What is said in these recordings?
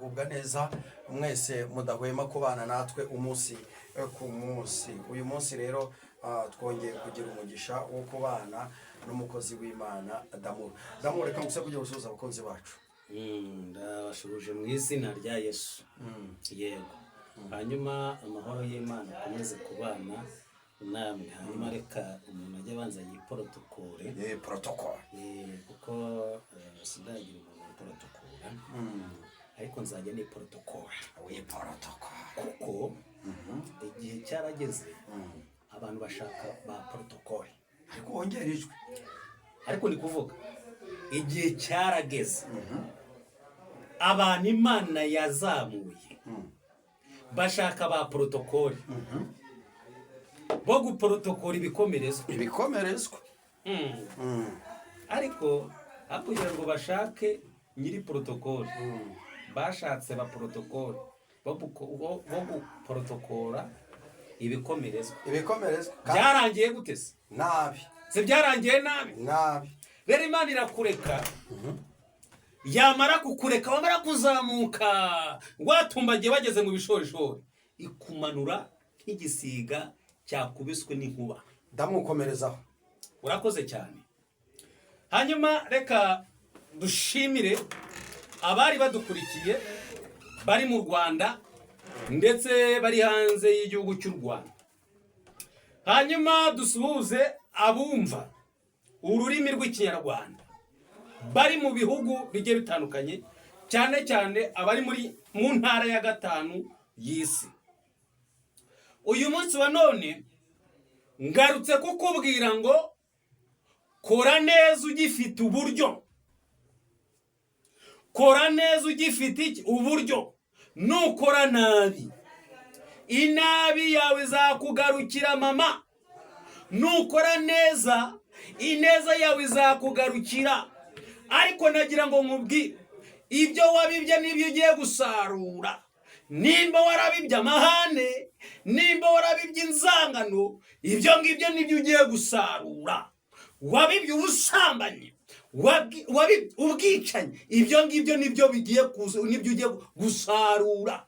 kugubwa neza, mwese mudahwema kubana natwe umunsi ku munsi. Uyu munsi rero twongeye kugira umugisha wo kubana n'umukozi w'Imana Damuru. Damuru, reka ngusabe kugira gusuhuza abakunzi bacu. Ndabasuhuje mu izina rya Yesu. Yego, hanyuma amahoro y'Imana akomeze kubana namwe. Hanyuma reka umuntu ajye abanza yiporotokore. Protocol. Kuko sindagira umuntu uporotokora, ariko nzajya niporotokora. Wiporotokora. Kuko igihe cyarageze, abantu bashaka ba protocole. Ariko wongera ijwi. Ariko ni kuvuga igihe cyarageze, abantu Imana yazamuye bashaka ba protocole bo guporotokora ibikomerezwa. Ibikomerezwa. Ariko aho kugira ngo bashake nyiri protocole, bashatse ba protocole bo guporotokora ibikomerezwa. Ibikomerezwa. Byarangiye gute se? Nabi. Se byarangiye nabi? Nabi. Rero Imana irakureka, yamara kukureka, wamara kuzamuka, watumbagiye, wageze mu bishorishori, ikumanura nk'igisiga cyakubiswe n'inkuba. Ndamukomerezaho. Urakoze cyane. Hanyuma reka dushimire abari badukurikiye bari mu Rwanda ndetse bari hanze y'igihugu cy'u Rwanda. Hanyuma dusuhuze abumva ururimi rw'Ikinyarwanda bari mu bihugu bigiye bitandukanye, cyane cyane abari mu ntara ya gatanu y'isi. Uyu munsi wa none ngarutse kukubwira ngo kora neza ugifite uburyo, kora neza ugifite iki? Uburyo. Nukora nabi, inabi yawe izakugarukira mama. Nukora neza, ineza yawe izakugarukira. Ariko nagira ngo nkubwire, ibyo wabibye n'ibyo ugiye gusarura. Nimba warabibye amahane, nimba warabibye inzangano, ibyo ngibyo nibyo ugiye gusarura. Wabibye ubusambanyi, wabibye ubwicanyi, ibyo ngibyo nibyo bigiye kuza, nibyo ugiye gusarura.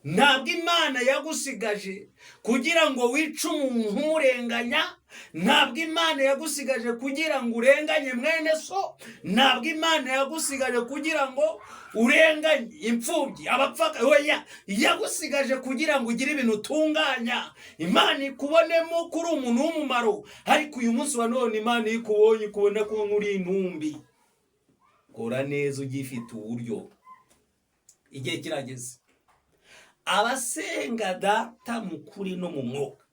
Ntabwo Imana yagusigaje kugira ngo wice umuntu umurenganya, ntabwo Imana yagusigaje kugira ngo urenganye mwene so, ntabwo Imana yagusigaje kugira ngo urenganye imfubyi, abapfaka. Oya, yagusigaje kugira ngo ugire ibintu utunganya, Imana ikubonemo ko uri umuntu w'umumaro. Ariko uyu munsi wa none, Imana iyo ikubonye, ikubona ko uri intumbi. Kora neza ugifite uburyo, igihe kirageze. Abasenga Data mu kuri no mu mwuka,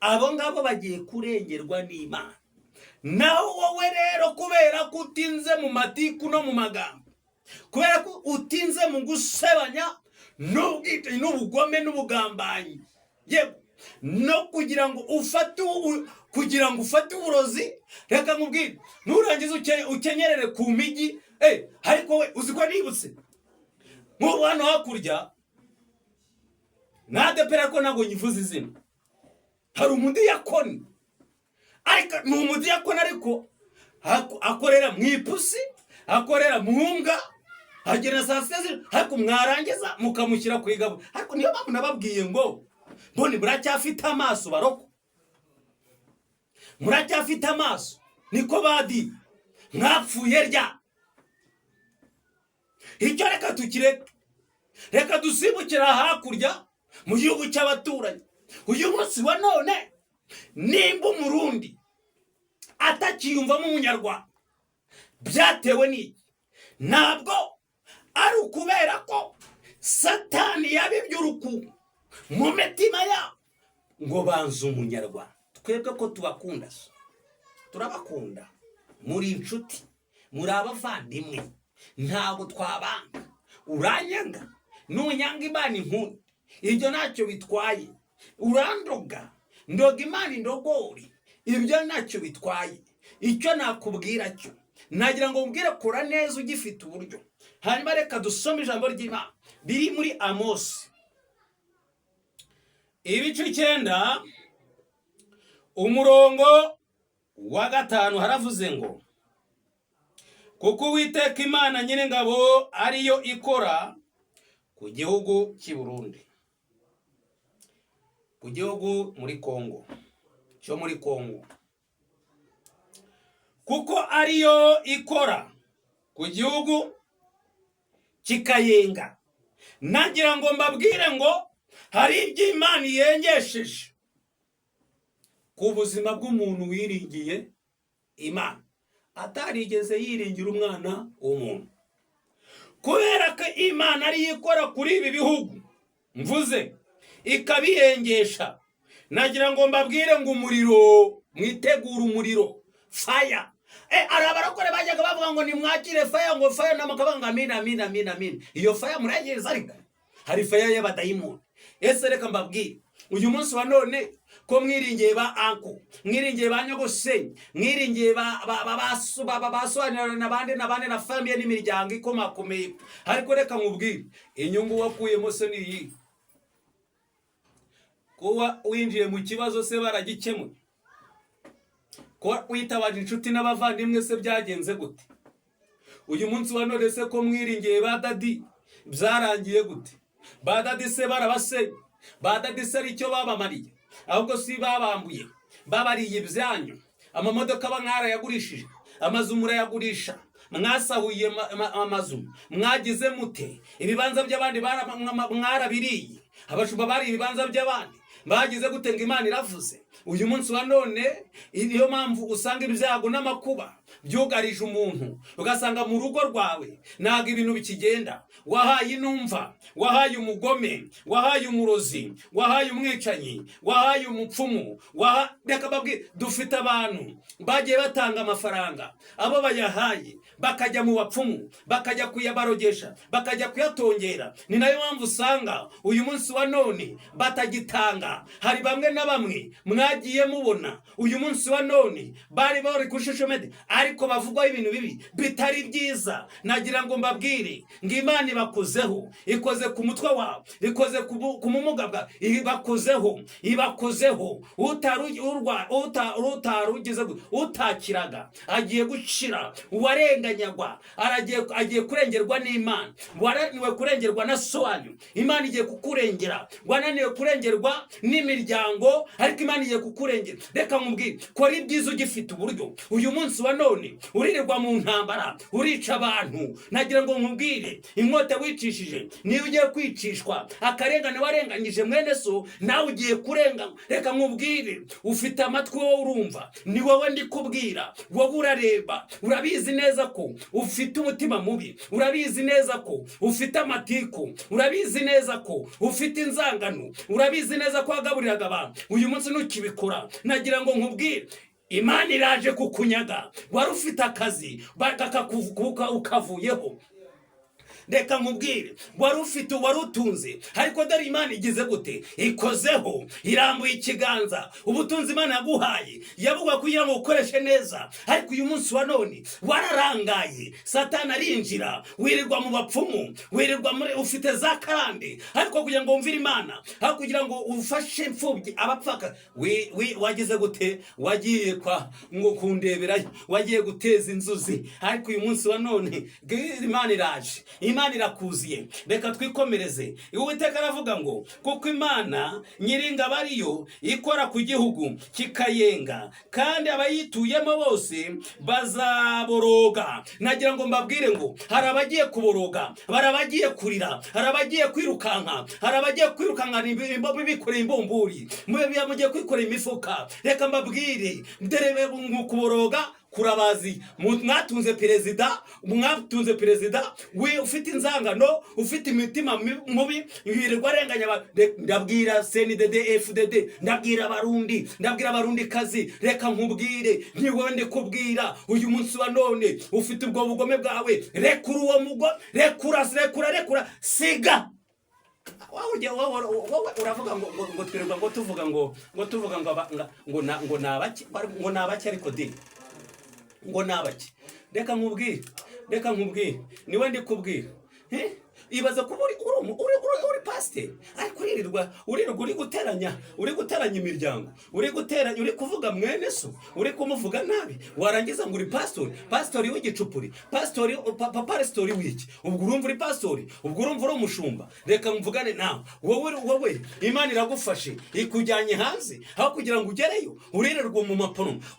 abo ngabo bagiye kurengerwa n'Imana. Naho wowe rero, kubera ko utinze mu matiku no mu magambo, kubera ko utinze mu gusebanya n'ubwicanyi n'ubugome n'ubugambanyi, yewe no kugira ngo ufate uburozi, reka nkubwire, nurangiza ukenyerere ku migi. Ariko we uzi ko nibutse nk'ubu hano hakurya nadepera ko ntabwo nyivuze izina, hari umudiyakoni, ariko ni umudiyakoni, ariko akorera mu ipusi, akorera mu mbwa, agera saa sita z'ijoro, ariko mwarangiza mukamushyira ku igabo. Ariko niyo mpamvu nababwiye ngo mbone muracyafite amaso, baroko muracyafite amaso, niko badi mwapfuye rya icyo. Reka tukireke, reka dusimbukira hakurya mu gihugu cy'abaturanyi. Uyu munsi wa none, nimba Umurundi atakiyumvamo Umunyarwanda, byatewe n'iki? Ntabwo ari ukubera ko Satani yabibye urukungu mu mitima yabo ngo banze Umunyarwanda? Twebwe ko tubakunda se, turabakunda, muri inshuti, muri abavandimwe, ntabwo twabanga. Uranyanga, nunyanga Imana inkunda, ibyo ntacyo bitwaye. Urandoga, ndoga Imana indogori, ibyo ntacyo bitwaye. Icyo nakubwira cyo, nagira ngo mbwire, kora neza ugifite uburyo. Hanyuma reka dusome ijambo ry'Imana riri muri Amosi, ibice 9, umurongo wa 5. Haravuze ngo: "Kuko Uwiteka Imana Nyiringabo ariyo ikora." Ku gihugu cy'i Burundi, ku gihugu muri Kongo, cyo muri Kongo, kuko ariyo ikora ku gihugu kikayenga. Nagira ngo mbabwire ngo hari ibyo Imana iyengesheje ku buzima bw'umuntu wiringiye Imana, atarigeze yiringira umwana w'umuntu. Kubera ko Imana ariyo ikora kuri ibi bihugu mvuze ikabiyengesha, nagira ngo mbabwire ngo umuriro, mwitegure umuriro, fire. Hari abarokore bajyaga bavuga ngo nimwakire fire, ngo fire, namakavuga ngo amina, amina, amina, amina. Iyo fire murayegereza, ariko hari fire y'abadayimoni. Ese reka mbabwire, uyu munsi wa none ko mwiringiye ba uncle, mwiringiye ba nyogosenge, mwiringiye ba basobanurira n'abandi n'abandi na famille n'imiryango ikomakomeye, ariko reka nkubwire, inyungu wakuyemo se ni iyi? Kuba winjiye mu kibazo se baragikemuye? Kuba witabaje inshuti n'abavandimwe se byagenze gute? Uyu munsi wa none se ko mwiringiye ba daddy, byarangiye gute? Ba daddy se barabasenye? Ba daddy se ari icyo babamariye? Ahubwo si babambuye, babariye ibyanyu? Amamodoka aba mwarayagurishije, amazu murayagurisha, mwasahuye amazu, mwagize mute? Ibibanza by'abandi mwarabiriye, abashumba bari ibibanza by'abandi, bagize gute? Ngo Imana iravuze. Uyu munsi wa none niyo mpamvu usanga ibyago n'amakuba byugarije umuntu, ugasanga mu rugo rwawe ntabwo ibintu bikigenda. Wahaye intumva, wahaye umugome, wahaye umurozi, wahaye umwicanyi, wahaye umupfumu, reka babwire, dufite abantu bagiye batanga amafaranga, abo bayahaye bakajya mu bapfumu, bakajya kuyabarogesha, bakajya kuyatongera. Ni nayo mpamvu usanga uyu munsi wa none batagitanga. Hari bamwe na bamwe mwagiye mubona uyu munsi wa none bari bari kuri social media, ariko bavugwaho ibintu bibi bitari byiza. Nagira ngo mbabwire ngo Imana ibakozeho, ikoze ku mutwe wawe, ikoze ku bumuga bwawe, ibakozeho, ibakozeho. Utari ugize utakiraga agiye gukira, uwarenganyagwa agiye kurengerwa n'Imana. Wananiwe kurengerwa na so wanyu, Imana igiye kukurengera. Wananiwe kurengerwa n'imiryango, ariko Imana igiye kukurengera. Reka nkubwire, kora ibyiza ugifite uburyo. Uyu munsi wa none uririrwa mu ntambara, urica abantu. Nagira ngo nkubwire, inkota wicishije niyo ugiye kwicishwa. Akarengane warenganyije mwene so, nawe ugiye kurenganywa. Reka nkubwire, ufite amatwi wowe urumva, ni wowe ndi kubwira. Wowe urareba, urabizi neza ko ufite umutima mubi, urabizi neza ko ufite amatiku, urabizi neza ko ufite inzangano, urabizi neza ko wagaburiraga abantu. Uyu munsi ntukibikora. Nagira ngo nkubwire, Imana iraje kukunyaga. Wari ufite akazi ukavuyeho. Reka nkubwire, wari ufite, wari utunze, ariko dore Imana igize gute? Ikozeho, irambuye ikiganza. Ubutunzi Imana yaguhaye yabuguha kugira ngo ukoreshe neza, ariko uyu munsi wa none wararangaye, Satani arinjira, wirirwa mu bapfumu, wirirwa muri, ufite za karande, ariko kugira ngo wumvire Imana, aho kugira ngo ufashe imfubyi, abapfaka, wagize gute? Wagiye kwa ngo kundeberayo, wagiye guteza inzuzi. Ariko uyu munsi wa none Imana iraje, Imana irakuziye. Reka twikomereze. Uwiteka aravuga ngo kuko Imana Nyiringabo ariyo ikora ku gihugu kikayenga, kandi abayituyemo bose bazaboroga. Nagira ngo mbabwire ngo hari abagiye kuboroga, hari abagiye kurira, hari abagiye kwirukanka, hari abagiye kwirukanka bikoreye imbumburi, mugiye kwikorera imifuka. Reka mbabwire, dore mu kuboroga kurabazi. Mwatunze perezida, mwatunze perezida ufite inzangano, ufite imitima mubi, yirirwa arenganya ndabwira CNDD FDD, ndabwira Abarundi, ndabwira Abarundi kazi. Reka nkubwire, ni wowe ndi kubwira uyu munsi wa none. Ufite ubwo bugome bwawe, rekura uwo mugo, rekura, rekura, rekura, siga. Wowe uravuga ngo twirirwa ngo tuvuga ngo tuvuga ngo ngo ni abaki, ngo ni abaki, ariko di ngo ni abaki. Reka nkubwire, reka nkubwire, niwe ndi kubwira. Eh? Ibaza kuba uri pasiteri, ariko uririrwa uri guteranya imiryango, uri guteranya, uri kuvuga mwene so, uri kumuvuga nabi, warangiza ngo uri pasitori, pasitori w'igicupuri, pasitori pasitori w'iki? Ubwo urumva uri pasitori? Ubwo urumva uri umushumba? Reka mvugane nawe. Wowe Imana iragufashe, ikujyanye hanze, aho kugira ngo ugereyo uririrwa mu mapono.